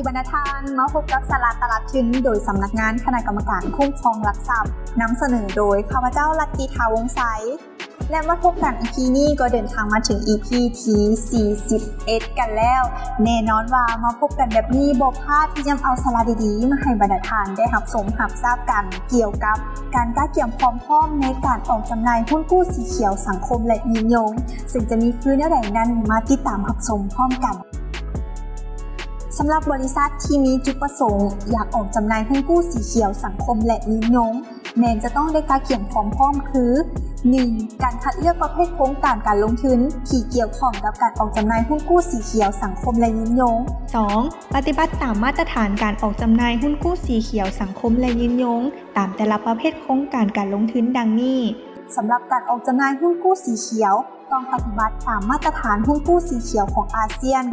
ບັນດາທ່ານ ມາພົບກັບສາລະຕະຫຼາດທຶນ ໂດຍສຳນັກງານຄະນະກຳມະການຄຸ້ມຄອງຫຼັກຊັບ ນຳສະເໜີໂດຍຂ້າພະເຈົ້າ ລັດຕິ ທາວົງໄຊ ແລະ ມາພົບກັນ ອີ ພີ ນີ້ກໍເດີນທາງມາເຖິງ ອີ ພີ ທີ ສີ່ສິບເອັດ ກັນແລ້ວ. ແນ່ນອນວ່າມາພົບກັນແບບນີ້ ບໍ່ພາດທີ່ຈະເອົາສາລະດີໆມາໃຫ້ບັນດາທ່ານໄດ້ຮັບຊົມຮັບຊາບກັນ ກ່ຽວກັບການກະກຽມຄວາມພ້ອມໃນການອອກຈຳໜ່າຍຮຸ້ນກູ້ສີຂຽວສັງຄົມ ແລະ ຍືນຍົງ, ເຊິ່ງຈະມີຄືແນວໃດນັ້ນ ມາຕິດຕາມຮັບຊົມພ້ອມກັນ. ສຳລັບບໍລິສັດທີ່ມີຈຸດປະສົງຢາກອອກຈຳໜ່າຍຮຸ້ນກູ້ສີຂຽວສັງຄົມ ແລະ ຍືນຍົງ ແມ່ນຈະຕ້ອງໄດ້ກະກຽມຄວາມພ້ອມຄື ໜຶ່ງ ການຄັດເລືອກປະເພດໂຄງການການລົງທຶນທີ່ກ່ຽວຂ້ອງກັບການອອກຈຳໜ່າຍຮຸ້ນກູ້ສີຂຽວສັງຄົມ ແລະ ຍືນຍົງ. ສອງ ປະຕິບັດຕາມມາດຕະຖານການອອກຈຳໜ່າຍຮຸ້ນກູ້ສີຂຽວສັງຄົມ ແລະ ຍືນຍົງ ຕາມແຕ່ລະປະເພດໂຄງການການລົງທຶນດັ່ງນີ້. ສຳລັບການອອກຈຳໜ່າຍຮຸ້ນກູ້ສີຂຽວ ຕ້ອງປະຕິບັດຕາມມາດຕະຖານຮຸ້ນກູ້ສີຂຽວຂອງອາຊຽນ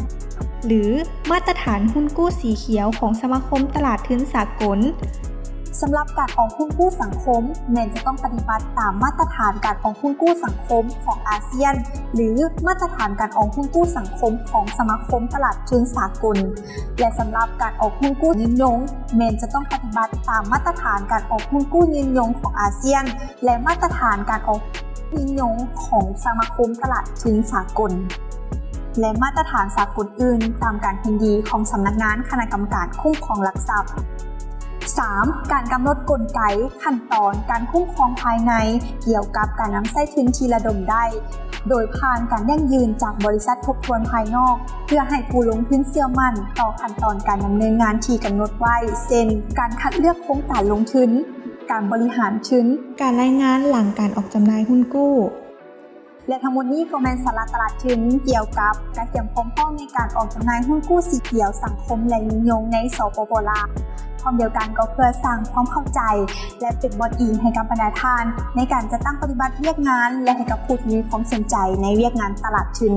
ຫຼື ມາດຕະຖານຮຸ້ນກູ້ສີຂຽວຂອງສະມາຄົມຕະຫຼາດທຶນສາກົນ. ສຳລັບການອອກຮຸ້ນກູ້ສັງຄົມ ແມ່ນຈະຕ້ອງປະຕິບັດຕາມມາດຕະຖານການອອກຮຸ້ນກູ້ສັງຄົມຂອງອາຊຽນ ຫຼື ມາດຕະຖານການອອກຮຸ້ນກູ້ສັງຄົມຂອງສະມາຄົມຕະຫຼາດທຶນສາກົນ ແລະ ສຳລັບການອອກຮຸ້ນກູ້ຍືນຍົງ ແມ່ນຈະຕ້ອງປະຕິບັດຕາມມາດຕະຖານການອອກຮຸ້ນກູ້ຍືນຍົງຂອງອາຊຽນ ແລະ ມາດຕະຖານການອອກຮຸ້ນກູ້ຍືນຍົງຂອງສະມາຄົມຕະຫຼາດທຶນສາກົນ ແລະ ມາດຕະຖານສາກົນອື່ນ ຕາມການເຫັນດີຂອງສຳນັກງານຄະນະກຳມະການຄຸ້ມຄອງຫຼັກຊັບ. ສາມ ການກຳນົດກົນໄກ, ຂັ້ນຕອນ, ການຄຸ້ມຄອງພາຍໃນ ກ່ຽວກັບການນຳໃຊ້ທຶນທີ່ລະດົມໄດ້ ໂດຍຜ່ານການຢັ້ງຢືນຈາກບໍລິສັດທົບທວນພາຍນອກ ເພື່ອໃຫ້ຜູ້ລົງທຶນເຊື່ອໝັ້ນຕໍ່ຂັ້ນຕອນການດຳເນີນງານທີ່ກຳນົດໄວ້ ເຊັ່ນ ການຄັດເລືອກໂຄງການລົງທຶນ, ການບໍລິຫານທຶນ, ການລາຍງານຫຼັງການອອກຈຳໜ່າຍຮຸ້ນກູ້. ແລະ ທັງໝົດນີ້ກໍແມ່ນສາລະຕະຫຼາດທຶນກ່ຽວກັບການກະກຽມຄວາມພ້ອມໃນການອອກຈຳໜ່າຍຮຸ້ນກູ້ສີຂຽວສັງຄົມ ແລະ ຍືນຍົງໃນ ສປປ ລາວ. ພ້ອມດຽວກັນກໍເພື່ອສ້າງຄວາມເຂົ້າໃຈ ແລະ ເປັນບ່ອນອີງໃຫ້ກັບບັນດາທ່ານ ໃນການຈັດຕັ້ງປະຕິບັດວຽກງານ ແລະ ໃຫ້ກັບຜູ້ທີ່ມີຄວາມສົນໃຈໃນວຽກງານຕະຫຼາດທຶນ.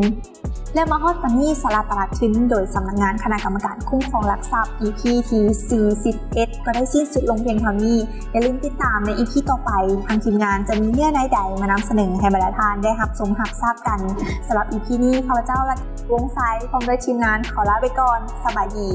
ແລະ ມາຮອດຕອນນີ້ ສາລະຕະຫຼາດທຶນ ໂດຍສຳນັກງານຄະນະກຳມະການຄຸ້ມຄອງຫຼັກຊັບ ອີ ພີ ທີ ສີ່ສິບເອັດ ກໍໄດ້ສິ້ນສຸດລົງພຽງເທົ່ານີ້. ຢ່າລືມຕິດຕາມໃນ ອີ ພີ ຕໍ່ໄປ ທາງທີມງານຈະມີເນື້ອໃນໃດມານຳສະເໜີໃຫ້ບັນດາທ່ານໄດ້ຮັບຊົມຮັບຊາບກັນ. ສຳລັບ ອີ ພີ ນີ້ ຂ້າພະເຈົ້າ ລັດ ວົງໄຊ ພ້ອມດ້ວຍທີມງານ ຂໍລາໄປກ່ອນ. ສະບາຍດີ.